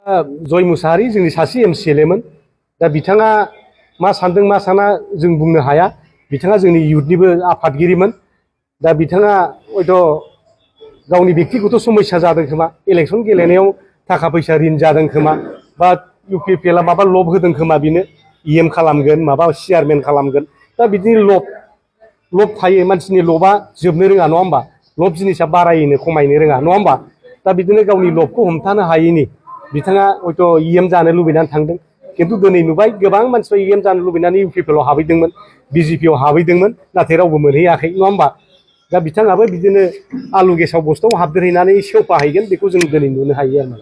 जय मुसाहारि जोंनि सासे एमसिएलएमोन दा बिथाङा मा सानदों मा साना जों बुंनो हाया। बिथाङा जोंनि इयुथनिबो आफादगिरिमोन। दा बिथाङा हयथ' गावनि बेक्तिगत समस्या जादों खोमा, इलेक्सन गेलेनायाव थाखा फैसा रिन जादों खोमा, बा इउपिपिएलआ माबा लब होदों खोमा बिनो इएम खालामगोन माबा चेयारमेन खालामगोन। दा बिदिनो लब थायो, मानसिनि लबा जोबनो रोङा नङा होमबा, लब जिनिसा बारायनो खमायनो रोङा नङा होमबा। दा बिदिनो गावनि लबखौ हमथानो हायैनि बिथाङा हयथ' इएम जानो लुबैनानै थांदों। खिन्थु दिनै नुबाय गोबां मानसिफ्रा इएम जानो लुबैनानै इउपिपिएलआव हाबहैदोंमोन, बिजेपिआव हाबहैदोंमोन, नाथाय रावबो मोनहैयाखै नङा होमबा। दा बिथाङाबो बिदिनो आलु गेसाव बस्थायाव हाबदेरहैनानै सेवफाहैगोन बेखौ जों दिनै नुनो हायो आरो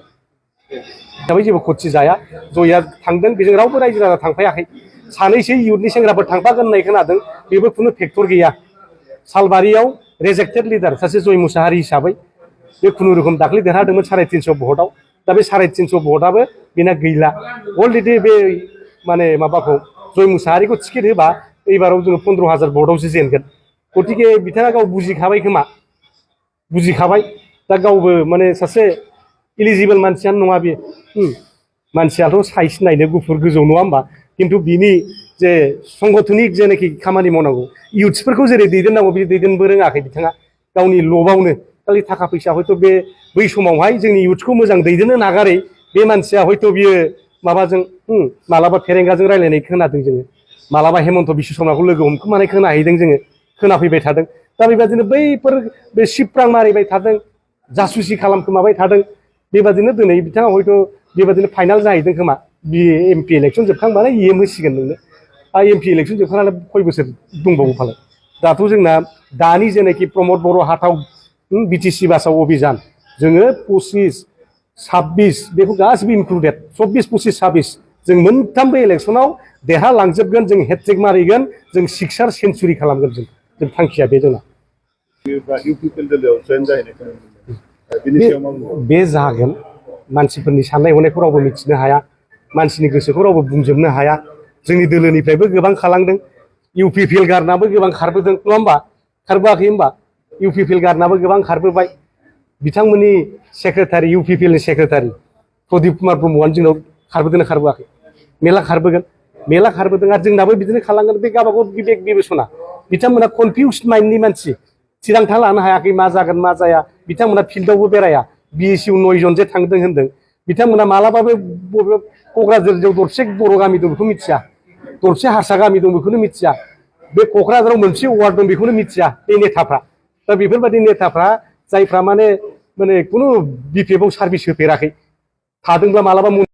हिसाबै जेबो खथि जाया। जया थांदों, बेजों रावबो रायजो राजा थांफायाखै। सानैसो इयुथनि सेंग्राफोर थांफागोन होननाय खोनादों, बेबो खुनु फेक्टर गैया। सालबारियाव रेजेक्टेड लिडार सासे जय मुसाहारि हिसाबै बे खुनुरुखुम दाख्लै देरहादोंमोन 350 भटआव। दा बे 350 भटआबो बेना गैला। अलरेडि बे माने माबाखौ जय मुसाहारिखौ टिकेट होबा एबाराव जोङो 15,000 भटआवसो जेनगोन। गतिके बिथाङा गाव बुजिखाबाय खोमा, बुजिखाबाय। दा गावबो माने सासे इलिजिबोल मानसियानो नङा बे। मानसियाथ' साइज नायनो गुफुर गोजौ नङा होमबा, खिन्थु बिनि जे संगठनिक जेनाखि खामानि मावनांगौ, इयुथ्सफोरखौ जेरै दैदेननांगौ बे दैदेनबो रोङाखै बिथाङा। गावनि लबावनो खालि थाखा फैसा हयथ' बे बै समावहाय जोंनि इयुथ्सखौ मोजां दैदेननो नागारै बे मानसिया हयथ' बियो माबाजों मालाबा फेरेंगाजों रायलायनाय खोनादों जोङो, मालाबा हेमन्त बिश्व शर्माखौ लोगो हमखोमानाय खोनाहैदों जोङो, खोनाफैबाय थादों। दा बेबादिनो बैफोर बे सिप्रां मारिबाय थादों, जासुसि खालामखोमाबाय थादों। बेबादिनो दिनै बिथाङा हयथ' बेबादिनो फाइनाल जाहैदों खोमा। बि एमपि इलेक्सन जोबखांबानो इएम होसिगोन नोंनो। एमपि इलेक्सन जोबखांनानै खय बोसोर दंबावो फालाय। दाथ' जोंना दानि जेनाखि प्रमद बर' हाथाव बिटिसि बासाव अभियान, जोङो 25, 26 बेखौ गासिबो इनक्लुडेड 24, 25, 26 जों मोनथामबो इलेक्सनाव देरहालांजोबगोन, जों हेट्रिक मारिगोन, जों सिक्सार सेन्चुरि खालामगोन। जों थांखिया बे जोंना। बे जागोन। मानसिफोरनि साननाय हनायखौ रावबो मिथिनो हाया, मानसिनि गोसोखौ रावबो बुंजोबनो हाया। जोंनि दोलोनिफ्रायबो गोबां खालांदों, इउपिपिएल गारनाबो गोबां खारबोदों नङा होमबा, खारबोआखै होमबा। इउपिपिएल गारनाबो गोबां खारबोबाय। बिथांमोननि सेक्रेटारि, इउपिपिएलनि सेक्रेटारि प्रदीप कुमार ब्रह्मआनो जोंनाव खारबोदोंना खारबोआखै? मेला खारबोगोन, मेला खारबोदों। आरो जोंनाबो बिदिनो खालांगोन। बे गावबागाव बिबेक बिबेसना। बिथांमोना कनफिउस्ड माइन्डनि मानसि, थिरांथा लानो हायाखै मा जागोन मा जाया। बिथांमोना फिल्डआवबो बेराया। बिएसइउ 9 जन जे थांदों होनदों, बिथांमोना मालाबाबो बबे क'क्राझाराव दरसे बर' गामि दं बेखौ मिथिया, दरसे हारसा गामि दं बेखौनो मिथिया, बे क'क्राझाराव मोनसे वार्ड दं बेखौनो मिथिया बे नेताफ्रा। दा बेफोरबायदि नेताफ्रा जायफ्रा माने खुनु बिपिएफआव सार्भिस होफेराखै, थादोंब्ला मालाबा